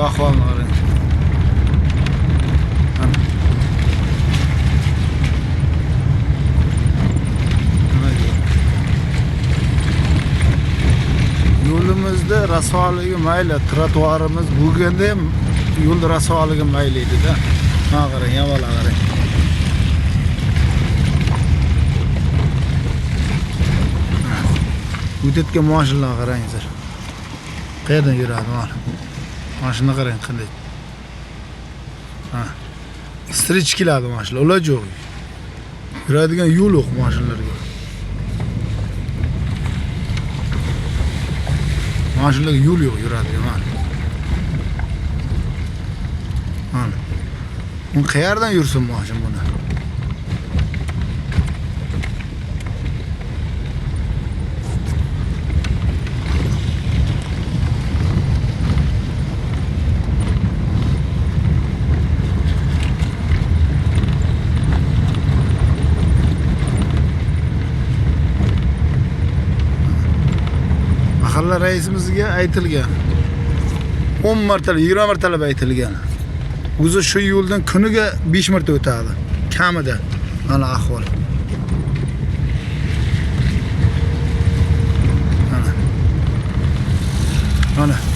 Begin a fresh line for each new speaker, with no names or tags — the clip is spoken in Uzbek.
Yo'lni ahvolini qarang. Mana. Mana yo'l. Yo'limizda rasoligi mayli, trotuarimiz bo'lganda ham yo'l rasoligi mayli edi-da. Mana qarang, avvalo qarang. O'tayotgan mashinalarga qarangizlar. Qayerdan yuradi mana. Mashina qarang qanday. Ha. Strich keladi mashina, ular yo'q. Yuradigan yo'l yo'q mashinalarga. Mashinalarga yo'l yo'q yuradigan mana. Mana. Bu qayerdan yursin mashina buni? Mahalla raisimizga aytilgan. 10 martalab, 20 martalab aytilgan. O'zi shu yo'ldan kuniga 5 marta o'tadi. Kamida. Mana ahvol. Mana. Mana.